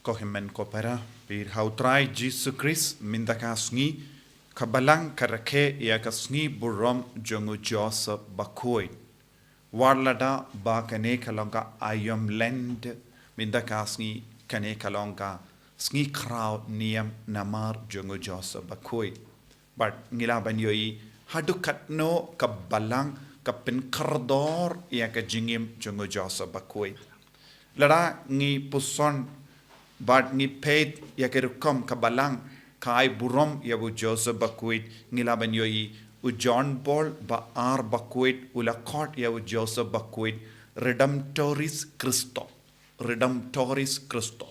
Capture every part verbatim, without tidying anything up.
Ko hynmen ko para, pyrshah ha u Trai Jisu Khrist, mynta ka sngi, ka Balang ka rakhe ïa ka sngi burom jong u Joseph Bakhuid. Wat lada ba kane ka long ka aïom Lent, mynta ka sngi kane ka long ka sngi khraw niam namar jong u Joseph Bakhuid. Bad ngi lah ban ïohi haduh katno ka Balang ka pynkhyrdor ïa ka jingim jong u Joseph Bakhuid. Lada ngi puson bad ngi peit ïa ka rukom ka Balang ka ai burom ïa u Joseph Bakhuid, ngi lah ban ïohi u John Paul ba ar Bakhuid u la khot ïa u Joseph Bakhuid Redemptoris Christo. Redemptoris Christo.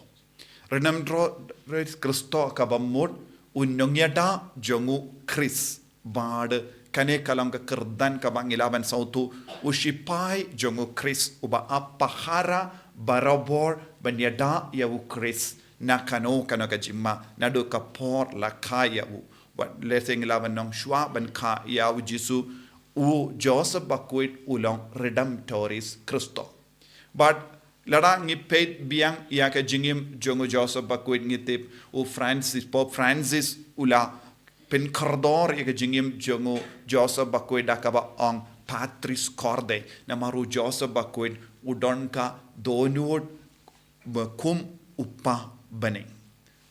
Redemptoris Christo kaba mut u nongïada jong u Khrist. Bad kane ka long ka kyrdan kaba ngi lah ban sngewthuh, u shipai jong u Khrist uba ap pahara barabor ban ïada ïa u Khrist na kano kano ka jingma naduh ka por la kha ïa u. Bad lehse ngi lah ban ong shuwa ban kha ïa u Jisu, u Joseph Bakhuid u long Redemptoris Christo. Bad lada ngi peit biang ïa ka jingim jong u Joseph Bakhuid ngi tip u Francis, Pope Francis u la pynkhyrdor ïa ka jingim jong u Joseph Bakhuid da kaba ong Patris Corde. Namar u Joseph Bakhuid u don ka dohnud ba kum u Pa bneng.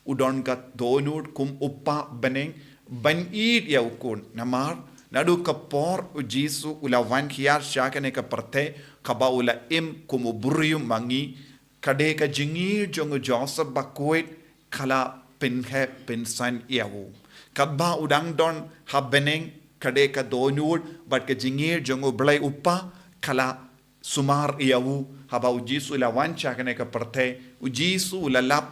U don ka dohnud kum u Pa bneng ban ïeit ïa u Khun. Namar naduh ka por u Jisu u la wan hiar sha kane ka pyrthei kaba u la im kum u briew ma ngi, ka dei ka jingïeit jong u Joseph Bakhuid ka la pynheh pynsan ïa u. Katba u dang don ha bneng ka dei ka dohnud bad ka jingïeit jong u Blei u Pa ka la sumar ïa u. Haba u Jisu u la wan sha kane ka pyrthei, u Jisu u la lap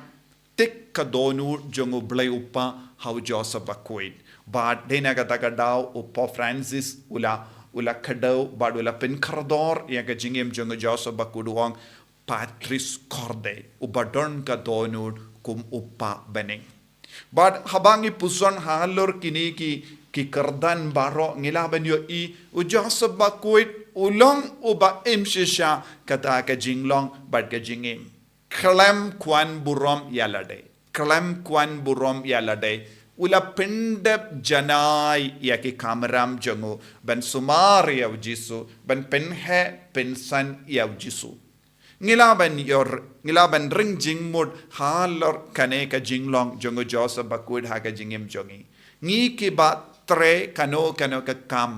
tik ka dohnud jong u Blei u Pa ha u Joseph Bakhuid. Bad dei na kata ka daw u Pope Francis u la, u la kdew bad u la pynkhyrdor ïa ka jingim jong u Joseph Bakhuid u ong Patris Corde, uba don ka dohnud kum u Pa bneng. Bad haba ngi puson halor kine ki, ki kyrdan baroh ngi lah ban ïohi u Joseph Bakhuid u long uba im shisha kata ka jinglong bad ka jingim. Khlem kwah burom ïa lade. Khlem kwah burom ïa lade. U la pyndep janai ïa ki kamram jong u ban sumar ïa u Jisu, ban pynheh pynsan ïa u Jisu. Ngi lah ban ïoh, ngi lah ban ring jingmut halor kane ka jinglong jong u Joseph Bakhuid ha ka jingim jong ngi. Ngi kiba trei kano kano ka kam.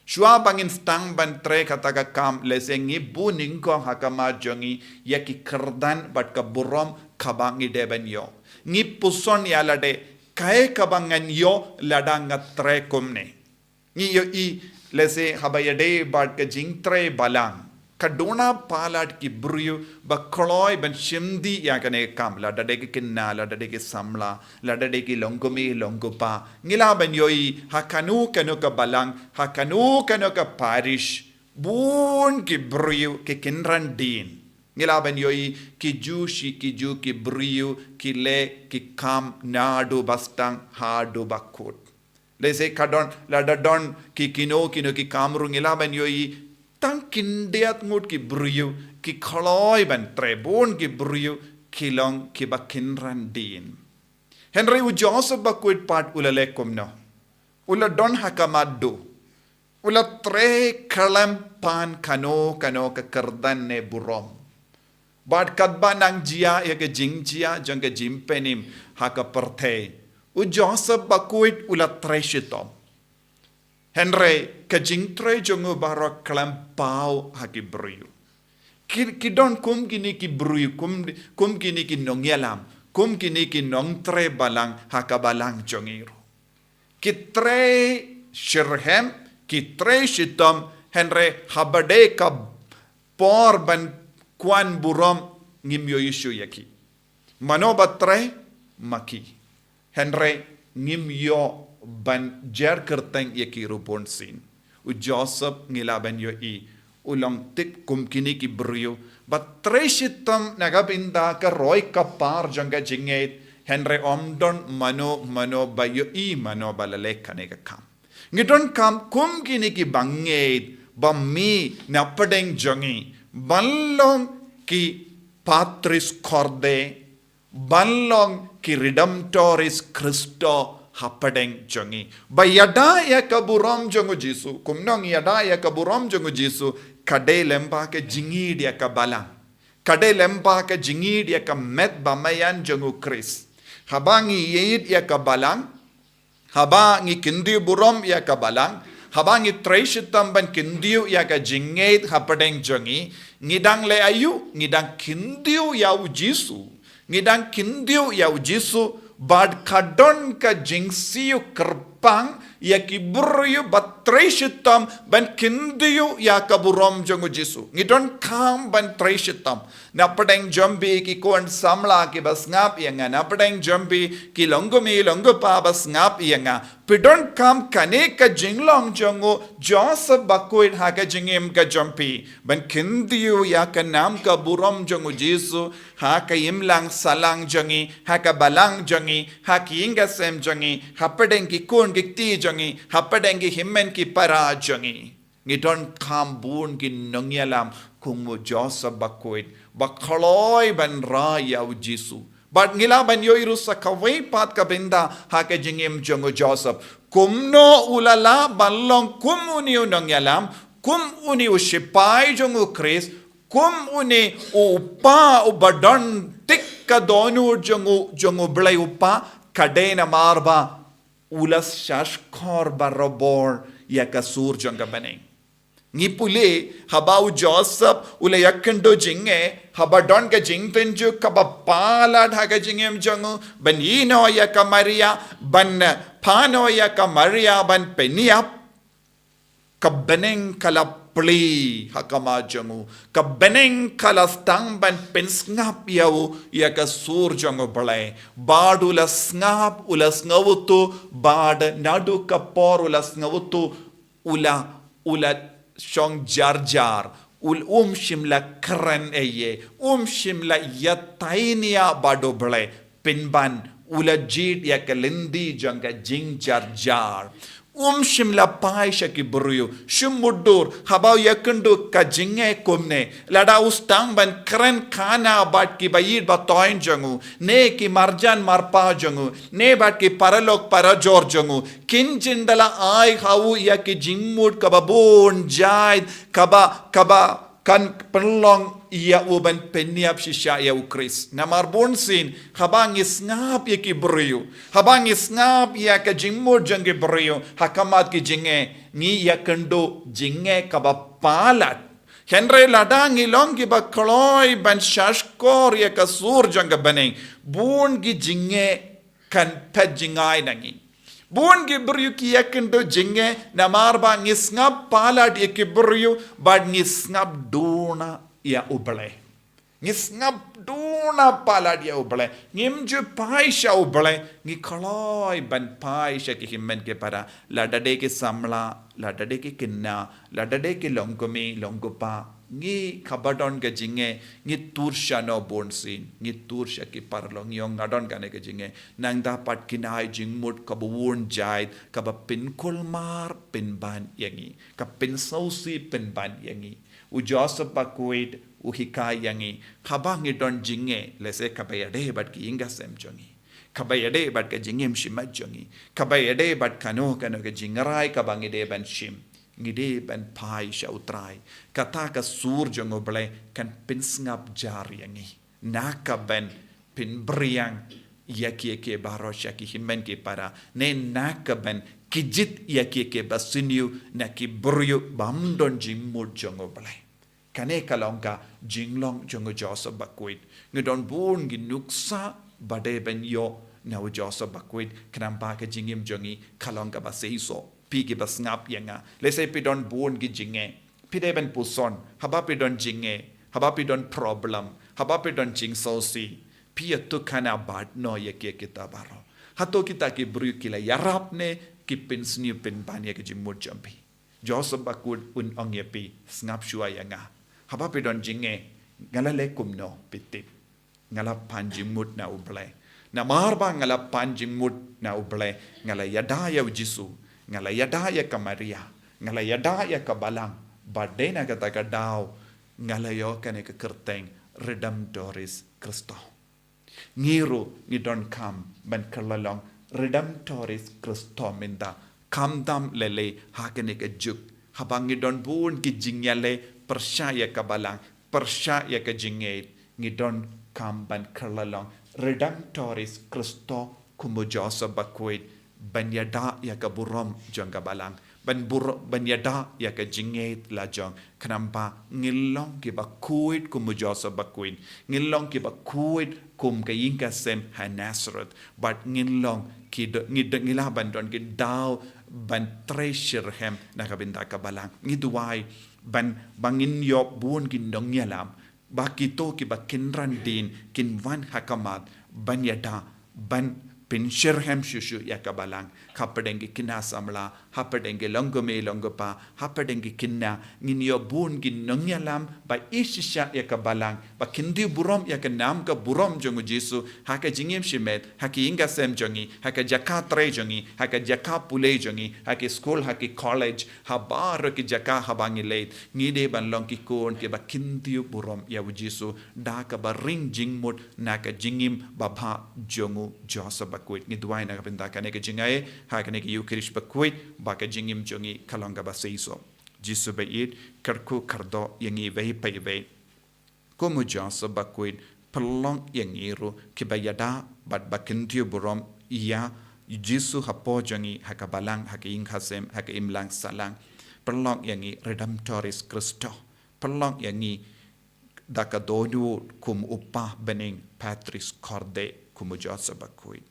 Shuwa ba ngin sdang ban trei kata ka kam, lehse ngi bun nyngkong ha khmat jong ngi ïa ki kyrdan bad ka burom kaba ngi dei ban ïoh. Ngi puson ïa lade, kaei kaba ngan ïoh lada nga trei kumne. Ngi ïohi, lehse haba ïadei bad ka jingtrei balang, ka don palat ki briew ba kloi ban shim dih ïa kane ka kam, lada dei ki khynnah, lada dei ki samla, lada dei ki longkmie longkpa. Ngi lah ban ïohi ha kano kano ka balang, ha kano kano ka parish, bun ki briew ki kynran dien. Ngi lah ban ïohi ki ju shi ki ju ki briew ki leh ki kam naduh ba sdang haduh ba kut. Lehse ka don, lada don ki kino kino ki kam ruh ngi lah ban ïohi tang khyndiat ngut ki briew ki kloi ban trei, bun ki briew ki long kiba kynran dien. Hynrei u Joseph Bakhuid pat u la leh kumno? U la don ha khmat duh. U la trei khlem pan kano kano ka kyrdan ne burom. Bad katba nang jia ïa ka jingjia jong ka jingpynim ha ka pyrthei, u Joseph Bakhuid u la trei shitom. Hynrei ka jingtrei jong u baroh khlem paw ha ki briew. Ki, ki don kum kine ki briew, kum, kum kine ki nongïalam, kum kine ki nongtrei balang ha ka balang jong ngi ruh. Ki trei shitrhem, ki trei shitom, hynrei haba dei ka por ban kwah burom ngim ïoh ïa shuh ïa ki. Mano ba trei ma ki. Hynrei ngim ïoh ban jer kyrteng ïa ki ruh bunsien. U Joseph ngi lah ban ïohi u long tip kum kine ki briew ba trei shitom na ka bynta ka roi ka par jong ka jingngeit, hynrei ym don mano mano ba ïohi mano ba la leh kane ka kam. Ngi donkam kum kine ki bangeit ba mih na pdeng jong ngi ban long ki Patris Corde, ban long ki redemptoris Khristo hapdeng jong ngi. Ba ïada ïa ka burom jong u Jisu, kumno ngi ïada ïa ka burom jong u Jisu, ka dei lyngba ka jingïeid ïa ka balang. Ka dei lyngba ka jingïeid ïa ka met ba maïan jong u Khrist. Haba ngi ïeid ïa ka balang, haba ngi kyntiew burom ïa ka balang, haba ngi trei shitom ban kyntiew ïa ka jingngeit hapdeng jong ngi, ngi dang leh aïu, ngi dang kyntiew ïa u Jisu, ngi dang kyntiew ïa u Jisu, bad ka don ka jingsiew kyrpang ïa ki briew ba trei shitom ban kyntiew ïa ka burom jong u Jisu. Ngi donkam ban trei shitom. Na pdeng jong phi ki khun samla kiba sngap ïa nga, na pdeng jong phi ki longkmie longkpa ba sngap ïa nga, phi donkam kane ka jinglong jong u Joseph Bakhuid ha ka jingim ka jong phi, ban kyntiew ïa ka nam ka burom jong u Jisu ha ka imlang sahlang jong ngi, ha ka balang jong ngi, ha ki ïing ka sem jong ngi, hapdeng ki khun ki kti jong ngi, hapdeng ki hynmen ki para jong ngi. Ngi donkam bun ki nongïalam kum u Joseph Bakhuid, ba kloi ban rah ïa u Jisu. Bad ngi lah ban ïohi ruh sa kawei pat ka bynta ha ka jingim jong u Joseph. Kumno u la lah ban long kum une u nongïalam, kum une u shipai jong u Khrist, kum une u kpa uba don tik ka dohnud jong u, jong u Blei u Kpa, ka dei namar ba u la shahshkor barabor ïa ka sur jong ka bneng. Ngi pule, haba u Joseph u la ïakynduh jingeh, haba don ka jingtynjuh kaba palat ha ka jingim jong u, ban ïehnoh ïa ka Maria, ban pynïaid ïa ka Maria, ban pynïap, ka bneng ka la plie ha khmat jong u, ka bneng ka la sdang ban pynsngap ïa u ïa ka sur jong u Blei. Bad u la sngap, u la sngewthuh, bad naduh ka por u la sngewthuh, u la, u la shong jar jar, u la, um shym la kren ei ei, um shym la ïatreilang bad u Blei. Pynban, u la jied ïa ka lynti jong ka jingjar jar. Um shym la phai sha ki briew, shym mutdur, haba u ïakynduh ka jingeh kumne. Lada u sdang ban kren khana bad ki ba ïeit ba thoiñ jong u, ne ki marjan marpa jong u, ne bad ki paralok parajor jong u, kin jin da la ai ha u ïa ki jingmut kaba bun jait, kaba, kaba kan pynlong ïa u ban pynïap shisha ïa u Khrist. Namar bunsien, haba ngi sngap ïa ki briew, haba ngi sngap ïa ka jingmut jong ki briew ha khmat ki jingeh, ngi ïakynduh jingeh kaba palat. Hynrei lada ngi long kiba kloi ban shahshkor ïa ka sur jong ka bneng, bun ki jingeh kan phet jngai na ngi. Bun ki briew ki ïakynduh jingeh namar ba ngi sngap palat ïa ki briew, bad ngi sngap duna ïa u Blei. Ngi sngap duna palat ïa u Blei. Ngim ju phai sha u Blei, ngi kloi ban phai sha ki hynmen ki para, lada dei ki samla, lada dei ki khynnah, lada dei ki longkmie longkpa. Ngi kaba don ka jingeh, ngi tur shano bunsien, ngi tur sha ki paralok, ngi ong nga don kane ka jingeh. Nangta pat kin ai jingmut kaba bun jait, kaba pynkulmar pynban ïa ngi, ka pynsngewsih pynban ïa ngi. U Joseph Bakhuid u hikai ïa ngi, haba ngi don jingeh, lehse kaba ïadei bad ki ïing ka sem jong ngi, kaba ïadei bad ka jingim shimet jong ngi, kaba ïadei bad kano kano ka jingrai kaba ngi dei ban shim, ngi dei ban phai sha u Trai. Kata ka sur jong u Blei kan pynsngap jar ïa ngi, na ka ban pynbriang ïa kiei kiei baroh sha ki hynmen ki para, ne na ka ban kjit ïa kiei kiei basniew na ki briew bym don jingmut jong u Blei. Kane ka long ka jinglong jong u Joseph Bakhuid. Ngi don bun ki nuksa ba dei ban ïoh na u Joseph Bakhuid, khnang ba ka jingim jong ngi ka long kaba seisoh. Phi kiba sngap ïa nga, lehse phi don bun ki jingeh. Phi dei ban puson, haba phi don jingeh, haba phi don problem, haba phi don jingsngewsih, phi ïathuh khana bad noh ïa kiei kiei kita baroh. Hato kita ki briew ki la ïarap ne ki pynsniew pynban ïa ka jingmut jong phi? Joseph Bakhuid un ong ïa phi, sngap shuwa ïa nga. Haba phi don jingeh, nga la leh kumno, phi tip? Nga la pan jingmut na u Blei. Namar ba nga la pan jingmut na u Blei, nga la ïada ïa u Jisu, nga la ïada ïa ka Maria, nga la ïada ïa ka balang, bad dei na kata ka daw nga la ïoh kane ka kyrteng Redemptoris Christo. Ngi ruh ngi donkam ban kylla long Redemptoris Christo mynta. Khamtam lei lei ha kane ka juk. Haba ngi don bun ki jingïaleh pyrshah ïa ka balang, pyrshah ïa ka jingngeit, ngi donkam ban kylla long Redemptoris Christo kum u Joseph Bakhuid, ban ïada ïa ka burom jong ka balang, ban bur-, ban ïada ïa ka jingngeit la jong, khnang ba ngin long kiba khuid kum u Joseph Bakhuid, ngin long kiba khuid kum ka ïing ka sem ha Nazareth, bad ngin long ki do-, ngi do-, ngi lah ban don ki daw ban trei shitrhem na ka bynta ka balang. Ngi duwai ban, ba ngin ïoh bun ki nongïalam, ba kito kiba kynran dien kin wan ha khmat ban ïada, ban pynshitrhem shuh shuh ïa ka balang. Hapdeng ki khynnah samla, hapdeng ki long kmie long kpa, hapdeng ki khynnah, ngin ïoh bun ki nongïalam ba ishisha ïa ka balang, ba khyndiat burom ïa ka nam ka burom jong u Jisu ha ka jingim shimet, ha ki ïing ka sem jong ngi, ha ka jaka trei jong ngi, ha ka jaka pule jong ngi, ha ki skul, ha ki college, ha baroh ki jaka haba ngi leit, ngi dei ban long ki khun kiba khyndiat burom ïa u Jisu da kaba ring jingmut na ka jingim babha jong u Joseph Bakhuid. Ngi duwai na ka bynta kane ka jingai ha kane ka Eucharist Bakhuid, ba ka jingim jong ngi ka long kaba seisoh. Jisu baieit, kyrkhu kyrdoh ïa ngi iwei pa iwei. Kum u Joseph Bakhuid, pynlong ïa ngi ruh kiba ïada bad ba khyndiat burom ïa u Jisu hapoh jong ngi, ha ka balang, ha ka ïing ka sem, ha ka imlang sahlang. Pynlong ïa ngi Redemptoris Christo. Pynlong ïa ngi da ka dohnud kum u Kpa bneng, Patris Corde, kum u Joseph Bakhuid.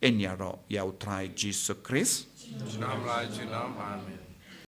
Yn ïaroh ïa u Trai Jisu Khrist. Junom la junom, amen.